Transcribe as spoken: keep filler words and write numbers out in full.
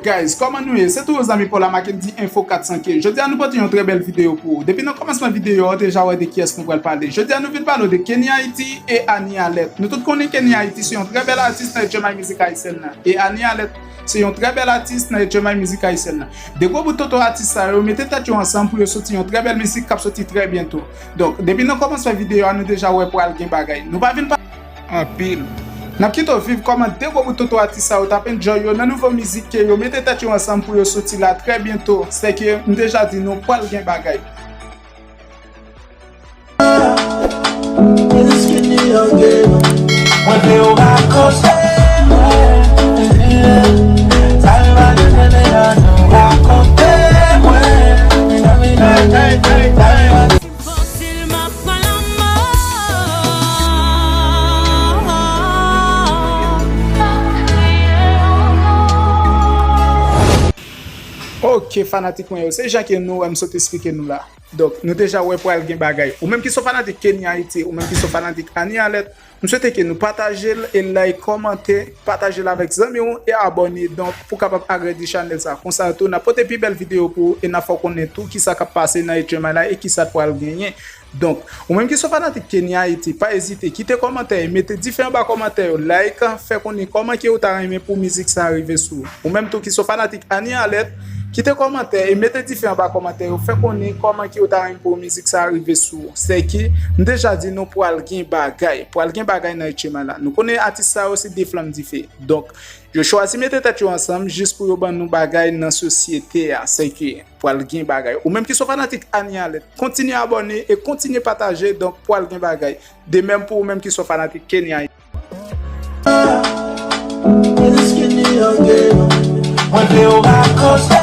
Guys, kòman nou ye? Se toujou zanmi pa w la, Mackendy Info kat san kenz. Jodi a nou pote yon trè bèl videyo pou ou. Depi nan kòmansman videyo a, ou deja wè de kiyès nou pral pale. Jodi a nou vin pale w de Kenny Haiti e Annie Alerte. Nou tout konnen Kenny Haiti se yon trè bèl atis nan H M I mizik ayisyèn nan. E Annie Alerte se yon trè bèl atis nan H M I mizik ayisyèn nan. De gwo bout toto atis sa yo mete tèt yo ansanm pou yo soti yon trè bèl mizik k ap soti trè byento. Donk, depi nan kòmansman videyo a, nou deja wè pral gen bagay. Nou pa vin pa anpil. N ap kite w viv kòman de gwo bout toto atis sa yo t ap enjoy yo nan nouvo mizik ke yo mete tèt yo ansanm pou yo soti la trè byento. Sèke m deja di nou pral gen bagay. Mwen vle w rakonte mwen sa l pase depi lè nou rakonte mwen. Fasil m ap pran lanmò. Ok, fanatik mwen yo, se jan ke nou wè m sot esplike nou la. Donk, nou deja wè pral gen bagay. Ou menm ki se yon fanatik Kenny Haiti, ou menm ki se yon fanatik Annie Alerte, m swete ke nou pataje l e like, kòmante, pataje l avèk zanmi w e abòne, donk, pou kapab agrandi chanèl sa. Konsa tou, n ap pote pi bèl videyo pou ou e n ap fè w konnen tou kisa k ap pase nan H M I la e kisa k pral genyen. Donk, ou menm ki se yon fanatik Kenny Haiti, pa ezite, kite kòmantè e mete dife anba kòmantè yo, like, fè konnen kòman ke ou ta renmen pou mizik sa rive sou ou. Ou menm tou ki se yon fanatik Annie Alerte, kite kòmantè e mete dife anba kòmantè yo, fè konnen kòman ke ou ta renmen pou mizik sa rive sou ou. Sèke, m deja di nou pral gen bagay, pral gen bagay nan H M I la. Nou konnen atis sa yo se de flanm dife. Donk, yo chwazi mete tèt yo ansanm jis pou yo ban nou bagay nan sosyete a. Sèke, pral gen bagay. Ou menm ki se yon fanatik Annie Alerte, kontinye abòne e kontinye pataje, donk pral gen bagay. De menm pou ou menm ki se yon fanatik Kenny Haiti. Mwen vle w rakonte